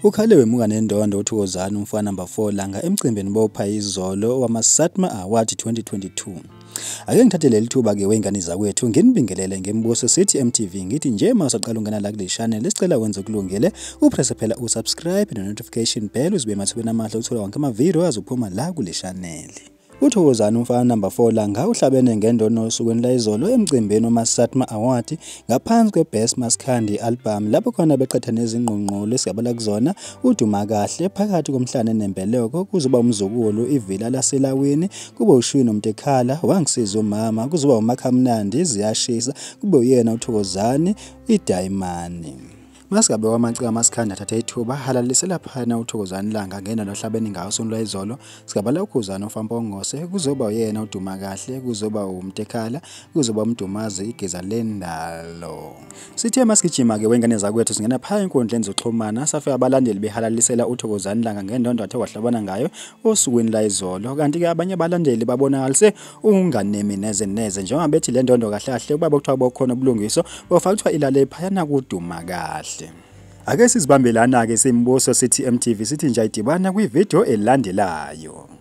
Ukhale wemuka nendondo uThokozani umfana number 4 Langa emcimbini bopha izolo wama-SATMA Award 2022. Ake ngithathe leli thuba-ke wey'ngane zakwethu nginibingelele ngembuso sithi MTV, ngithi nje uma usaqala ungena la kule channel sicela wenze okulungile, upresse phela usubscribe no-notification bell uzibe emathubeni amahle ukuthola wonke amavidiyo azophuma la kule channel. UThokozani umfana number 4 Langa uhlabene ngendondo osukwini lwayizolo emcimbini wama-SATMA Award ngaphansi kwe-Best Maskandi Album, lapho khona beqhatha nezingqungqulu esigabela kuzona uDuma Kahle, Phakathi Komhlane Nembeleko, kuzoba uMzukulu, Ivila Laselawini, kube uShwi noMtekhala, Wangisiza Umama, kuzoba uMakhamnandi, Ziyashisa, kube uyena uThokozani iDayimani. Masingabe kwamaciko amaskandi athathe ithuba halalisela phana uThokozani Langa ngena nohlabeni ngawo sonke lwayizolo. Sigabala uKhuzani ofaMpongose, kuzoba uyena uDuma Kahle, kuzoba uMtekhala, kuzoba uMdumazi, Igeza Lendalo. Sithe masigijima-ke wengane zakwethu singena phaya enkundleni zokuxhumana, safika abalandeli behalalisela uThokozani Langa ngendondo athe wahlabana ngayo osukwini lwayizolo. Kanti-ke abanye abalandeli babonakalise ukunganemi neze neze, njengoba bethi le ndondo kahle kahle kuba kuthiwa bokhona ubulungiswa bofaka kuthiwa ilale phayana kuDuma Kahle. Ake sizibambelana-ke simbuso sithi MTV, sithi nje ayidibana kwividiyo elandelayo.